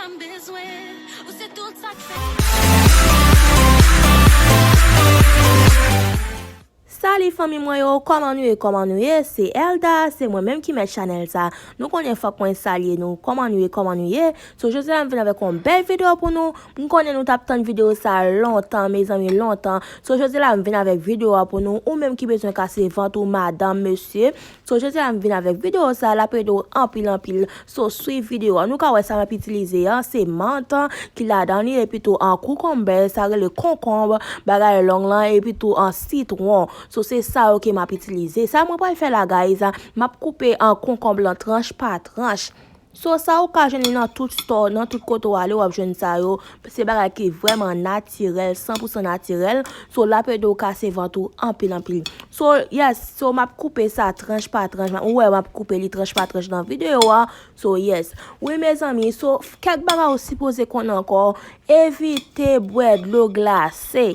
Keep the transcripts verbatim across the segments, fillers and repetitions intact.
M bezwen ou, se tout sa k fè. Salut fanmi mwen yo, kòman nou ye, kòman nou ye? Se Elda, se mwen menm ki mèt chanèl sa. Nou konnen fòk mwen salye nou, kòman nou ye, kòman nou ye? So, jodi la m vin avèk yon bèl videyo pou nou. M konnen nou t ap tann videyo sa lontan, mezanmi, lontan. So, jodi la m vin avèk videyo a pou nou, ou menm ki bezwen kase vant ou, madanm, mesye. So, jodi a m vin avèk videyo sa, l ap ede w anpil, anpil. So, swiv videyo a. Nou ka wè sa m ap itilize an, se mant ki ladan li, epi tou an koukòmbè, sa rele konkonb, bagay long lan, epi tou an sitwon. So, se sa yo ke m ap itilize. Sa mwen pral fè la, guys, m ap koupe an konkonb lan tranch pa tranch. So, sa ou ka jwenn li nan tout store, nan tout kote w ale, w ap jwenn sa yo. Se bagay ki vrèman natirèl, san pou san natirèl. So, l ap ede w kase vant ou anpil, anpil. So, yes, so m ap koupe sa tranch pa tranch. M ap, ou wè, m ap koupe li tranch pa tranch nan videyo a. So, yes. Wi, mezanmi, so, kèk bagay ou sipoze konnen ankò, evite bwè dlo glase.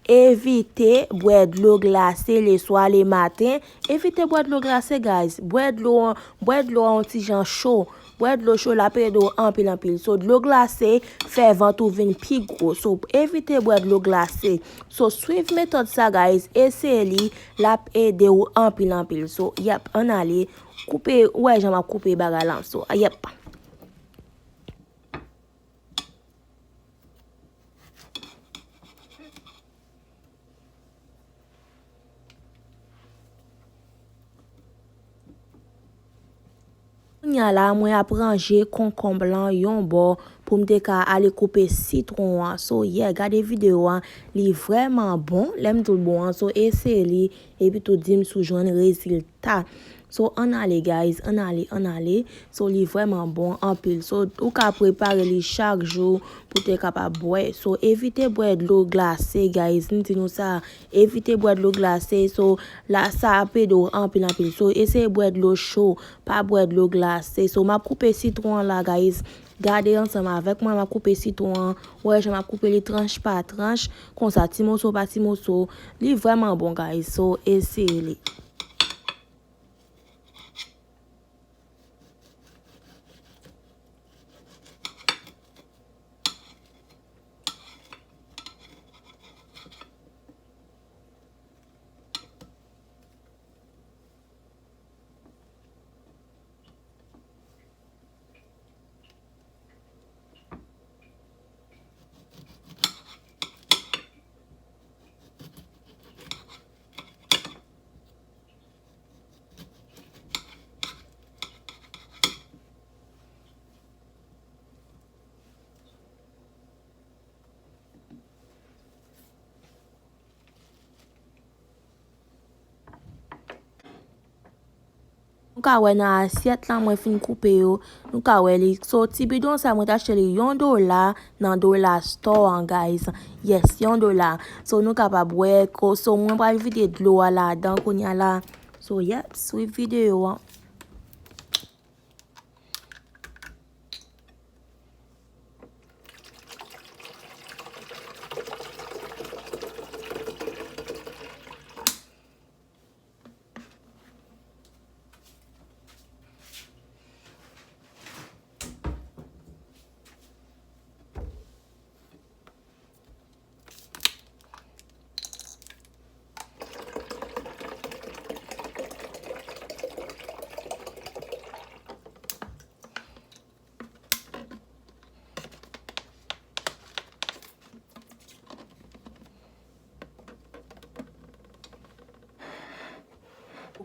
Evite bwè dlo glase leswa, lematen. Evite bwè dlo glase, guys. Bwè dlo, bwè dlo an yon ti jan cho. Bwè dlo cho, l ap ede w anpil, anpil. So, dlo glase fè vant ou vin pi gwo. So, evite bwè dlo glase. So, swiv metòd sa, guys. Eseye li, l ap ede w anpil, anpil. So, yep, ann ale. Koupe, ou wè jan m ap koupe bagay lan. So, yep. Kounye a la, mwen ap ranje konkonb lan yon bò pou m te ka ale koupe sitwon an. So, yeah, gade videyo an, li vrèman bon. Lè m di w bon an, so, eseye li, epi tou di m si w jwenn rezilta. So, ann ale, guys, ann ale, ann ale. So, li vrèman bon anpil. So, ou ka prepare li chak jou pou te kapab bwè. So, evite bwè dlo glase, guys. M di nou sa, evite bwè dlo glase. So, la, sa ap ede w anpil, anpil. So, eseye bwè dlo cho, pa bwè dlo glase. So, m ap koupe sitwon an la, guys. Gade ansanm avèk mwen, m ap koupe sitwon an. Ou wè jan m ap koupe li tranch pa tranch, konsa, ti moso pa ti moso. Li vrèman bon, guys. So, eseye li. Nou ka wè nan asyèt la, mwen fin koupe yo. Nou ka wè li. So, ti bidon sa, mwen t achte li yon dola nan dola store an, guys. Yes, yon dola. So, nou kapab wè, ko-, so, mwen pral vide dlo a ladan kounye a la. So, yep, swiv videyo an.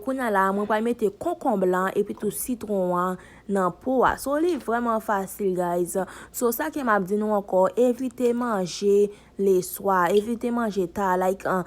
Kounye a la, mwen pral mete konkonb lan epi tou sitwon an nan po a. So, li vrèman fasil, guys. So, sa ke m ap di nou ankò, evite manje leswa, evite manje ta, like, an,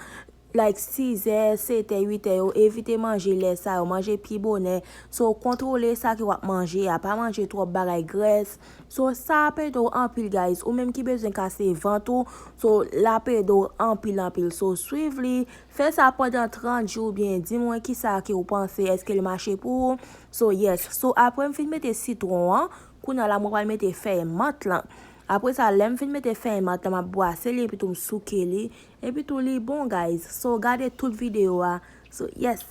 like, sizè, setè, uitè yo, evite manje lè sa yo, manje pi bonè. So, kontwole sa ke w ap manje a, pa manje twòp bagay grès. So, sa ap ede w anpil, guys. Ou menm ki bezwen kase vant ou, so, l ap ede w anpil, anpil. So, swiv li, fè sa pandan trant jou, oubyen di mwen kisa ke w panse, èske l mache pou ou? So, yes. So, apre m fin mete sitwon an, kounye a la, mwen pral mete fèy mant lan. Apre sa, lè m fin mete fèy mant lan, m ap bwase li, epi tou m souke li, epi tou li bon, guys. So, gade tout videyo a. So, yes.